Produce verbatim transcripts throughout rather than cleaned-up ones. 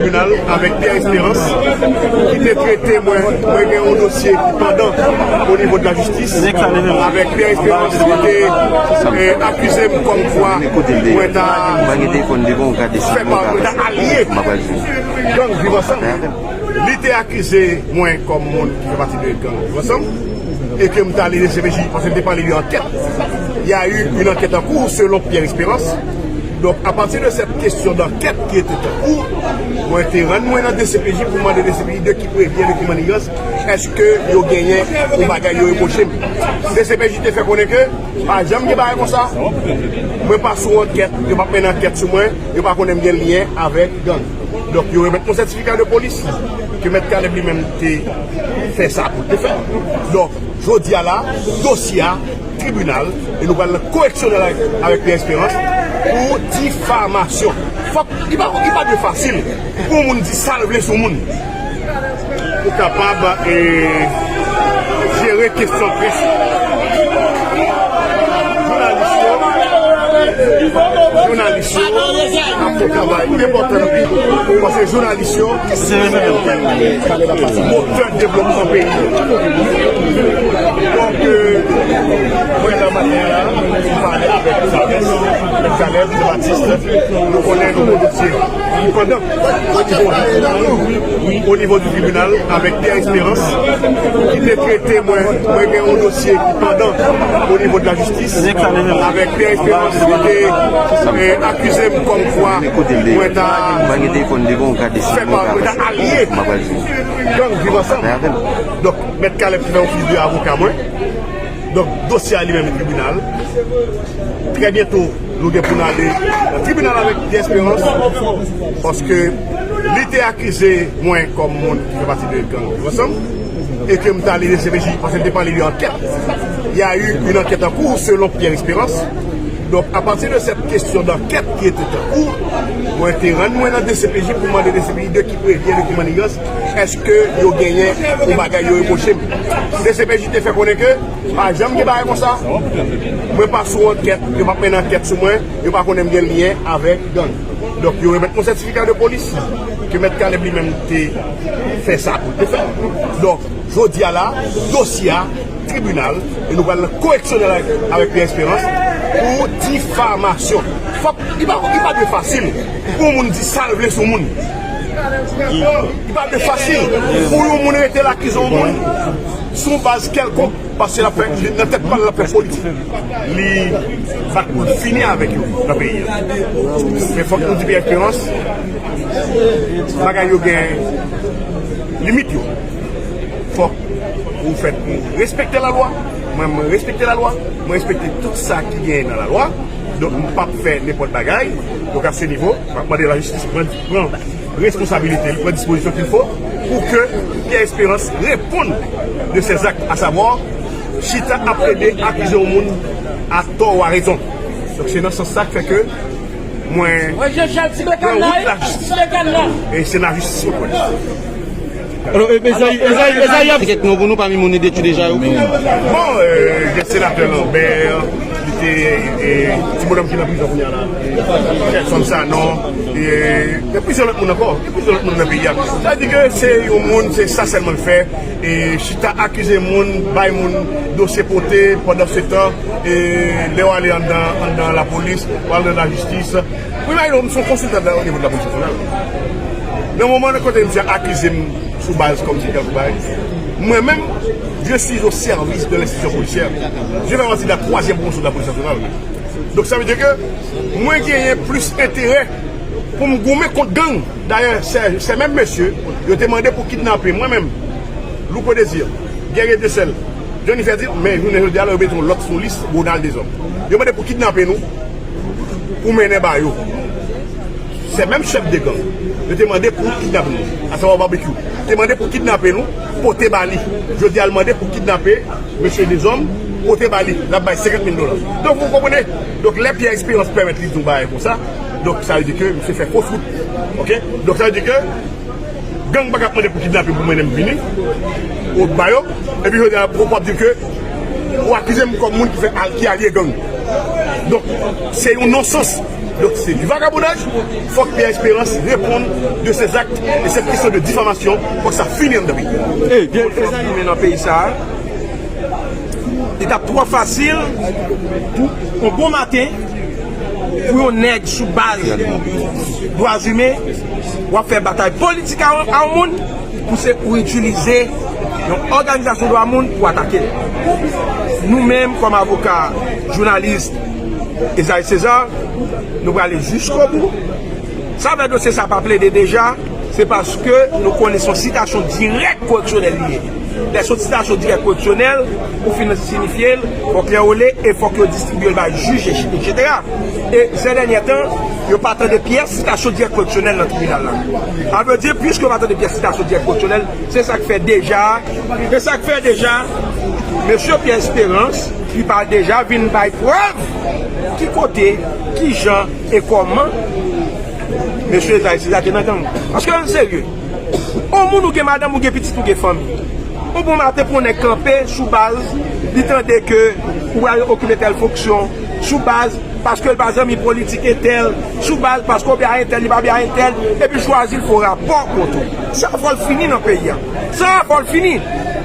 tribinal avèk Pierre Espérance ki te trete mwen, mwen gen yon dosye ki pandan o nivo de lajistis avèk Pierre Espérance ki te eh, akize m kòm kwa mwen ta fè pa mwen ta alye gang Viv Ansanm. Li te akize mwen kòm moun ki fè pati de gang Viv Ansanm e ke m ta ale D C P J paske m te pale de ankèt. Il y a eu une enquête en cours selon Pierre Espérance. Donc, à partir de cette question d'enquête qui était en cours, mwen te rann mwen nan D C P J pou mande D C P J de ki prevyen, de ki manigans, èske yo genyen yon bagay yo repwoche m. D C P J te fè konnen ke pa janm gen bagay konsa. Mwen pa sou ankèt, yo p ap mennen ankèt sou mwen, yo pa konnen m gen lyen avèk gang. Donk, yo remèt mwen sètifika de polis ke mèt Caleb li menm te fè sa pou l te fè. Donk, jodi a la, dosye a, tribinal, e nou pral nan koreksyonèl avèk, avèk Pierre Espérance pou difamasyon. Fòk, li pa, li pa dwe fasil pou yon moun di sa l vle sou moun. Pou kapab eh, jere kesyon près. Jounalis yo, jounalis yo ap fè yon travay enpòtan anpil. Paske jounalis yo se motè devlopman peyi. Donk, eh, mwen nan maten an la, m pale avèk Caleb, Caleb Jean-Baptiste, nou konnen nou bon dosye. Pandan o nivo di tribinal avèk Pierre Espérance ki te trete mwen, mwen gen yon dosye ki pandan o nivo de lajistis avèk Pierre Espérance ki te eh, akize m kòm kwa mwen ta fè pa mwen ta alye gang Viv Ansanm. Donk, mèt Caleb ki fè ofis de avoka mwen. Donk, dosye a li menm tribinal. Trè byento, nou gen pou n ale nan tribinal avèk Pierre Espérance, paske li te akize mwen kòm moun ki fè pati de gang Viv Ansanm, e ke m t ale D C P J, paske m te pale de ankèt. Il y a eu une enquête en cours selon Pierre Espérance. Donc, à partir de cette question d'enquête qui était en cours, mwen te rann mwen nan D C P J pou mande D C P J de ki prevyen, de ki manigans, èske yo genyen yon bagay yo repwoche m. D C P J te fè konnen ke pa janm gen bagay konsa. Mwen pa sou ankèt, yo p ap mennen ankèt sou mwen, yo pa konnen m gen lyen avèk gang. Donk, yo remèt mwen sètifika de polis ke mèt Caleb li menm te fè sa pou l te fè. Donk, jodi a la, dosye a, tribinal, e nou pral nan koreksyonèl avèk, avèk Pierre Espérance pou difamasyon. Fòk, li pa, li pa dwe fasil pou yon moun di sa l vle sou moun. Li pa dwe fasil pou yon moun rete l akize yon moun sou yon baz kèlkonk, paske l ap fè, nan tèt pa l, l ap fè politik. Li bat pou l fini avèk yo nan peyi a. Men fòk nou di Pierre Espérance, bagay yo gen limit yo. Fòk ou fèt pou respekte lalwa. Mwen, mwen respekte lalwa. Mwen respekte tout sa ki genyen nan lalwa. Donk, m p ap fè nenpòt bagay. Donk, a se nivo, m ap mande lajistis pran, pran responsabilite li, pran dispozisyon qu'il faut pour que Pierre Espérance réponde de ses actes, à savoir, chita ap plede akize yon moun a tò ou a rezon. Donk, se nan sans sa k fè ke mwen pran wout lajistis. E se lajistis mwen konnen. Alò, e, Ezayi, Ezayi, Ezayi ap kèk non pou nou pami moun li detwi deja yo. Bon, euh, gen senatè Lambert, li te, e, ti bonòm ki nan prizon kounye a la. Kèk fanm sa non. E, gen plizyè lòt moun ankò. Gen plizyè lòt moun nan peyi a. Sa di ke se yon moun, se sa sèlman l fè. E, chita akize moun, bay moun dosye pote, pandan se tan, e, lè w ale anndan, anndan lapolis, w ale nan lajistis. Mwen, imajine w, m se yon konsiltan nan, o nivo de lapolis nasyonal. Nan moman kote misye akize m sou baz kòmsi kèlke bagay, mwen menm, je suis au service de l'institution policière. Je fais partie de la troisième promotion de la police nationale. Donk, sa vle di ke mwen genyen plis enterè pou m goumen kont gang. Dayè, se, se menm mesye, yo te mande pou kidnape mwen menm, Louko Désir, Guerrier Etincelle, Johnny Ferdinand, men jounen jodi a la, yo mete yon lòt sou lis, Ronald Deshommes. Yo mande pou kidnape nou, pou mennen ba yo. Se menm chèf de gang, yo te mande pou kidnape nou, asavwa Barbecue, te mande pou kidnape nou, pote ba li. Jodi a, l mande pou kidnape mesye Deshommes, pote ba li, l ap bay senkant mil dola. Donk, vous comprenez? Donk, lè Pierre Espérance pèmèt li di yon bagay konsa, donk, sa vle di ke misye fè fos wout. Oke? Donk, sa vle di ke gang pa ka ap mande pou kidnape pou mennen m vini, ou ba yo, epi jodi a, ou p ap di ke ou akize m kòm moun ki fè al-, ki alye gang. Donk, se yon nonsans. Donc c'est du vagabondage. Fok Pierre Espérance réponde de ses actes et cette question de diffamation, fok sa fini anndan peyi. Ebyen, mezanmi, nan peyi sa a, li t ap twò fasil pou yon bon maten, pou yon nèg sou baz dwa imen, w ap fè batay politik a, a yon moun, pou se ou itilize yon òganizasyon dwa moun pou atake l. Nou menm, kòm avoka, jounalis, Esaïe César, nou prale jiskobou. Sa fè dosye sa pa plede deja, se paske nou konnen se yon sitasyon dirèk koreksyonèl li ye. Lè se yon sitasyon dirèk koreksyonèl, ou fin sinifye l, fòk lè yo le, e fòk yo distribye l bay jij, etsetera. E sè dènyè tan, yo pa tande pyès sitasyon dirèk koreksyonèl nan tribinal la. Sa vle di, piske yo pa tande pyès sitasyon dirèk koreksyonèl, se sa k fè deja, se sa k fè deja, mesye Pierre Espérance, li pa deja vin bay prèv ki kote, ki jan e kòman mesye Esaïe César te nan gang. Paske ann serye, yon moun ou gen madanm, ou gen pitit, ou gen fanmi. Yon bon maten pou yon nèg kanpe sou baz, li tande ke ou pral okipe tèl fonksyon, sou baz paske l pa zanmi politik entèl, sou baz paske w byen entèl, li pa byen entèl, epi chwazi l fè yon rapò kont ou. Sa fò l fini nan peyi a. Sa fò l fini.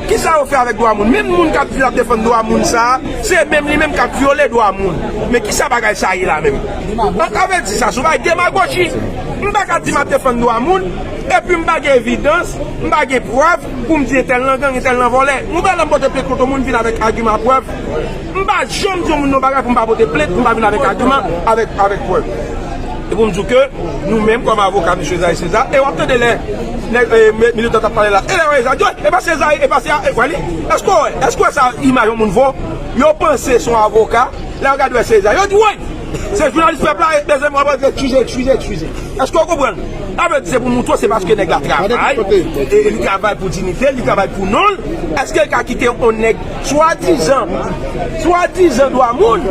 Kisa yo fè avèk dwa moun? Menm moun k ap di l ap defann dwa moun sa a, se menm li menm k ap vyole dwa moun. Men kisa bagay sa ye la menm? An ka vle di sa, se yon bagay demagoji. M pa ka di m ap defann dwa moun, epi m pa gen evidans, m pa gen prèv pou m di entèl nan gang, entèl nan vòlè. Yon bagay la m pote plent kont yon moun vin avèk agiman, prèv. M pa janm di yon moun yon bagay pou m pa pote plent, pou m pa vin avèk agiman, avèk, avèk prèv. E pou m di w ke nou menm kòm avoka, mesye Esaïe César, e w ap tande lè nèg, e, mi-, militan t ap pale la, e lè yo Esaïe, e pa se Esaïe, e pa se, e, wè li? Èske w wè, èske w wè sa imaj yon moun vo? Yo panse se yon avoka, lè yo gade wè se Esaïe, yo di, woy! Se jounalis pèp la, e mezanmi, w ap antre, eskize, eskize, eskize. Èske w konprann? Sa vle di se pou montre w se paske nèg la travay, e li travay pou diyite, li travay pou non l. Èske l ka kite yon nèg swadizan, swadizan dwa moun,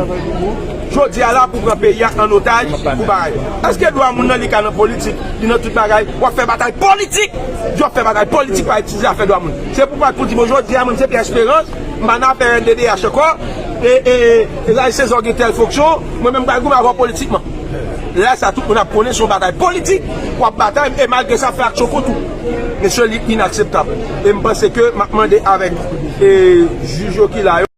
jodi a la pou pran peyi a an otaj pou bagay? Èske dwa moun nan li ka nan politik, li nan tout bagay, w ap fè batay politik? Di w ap fè batay politik, pa itilize afè dwa moun. Se pou pa pou di, bon, jodi a, mwen, se Pierre Espérance, m pa nan afè N D D H ankò, e, e, e, Esaïe César gen tèl fonksyon, mwen menm, m pral goumen avè w politikman. Lè sa, tout moun ap konnen se yon batay politik w ap batay, e malgre sa, fè aksyon kont ou. Mesye, li inakseptab. E m panse ke m ap mande avèk, e, jij yo ki la yo,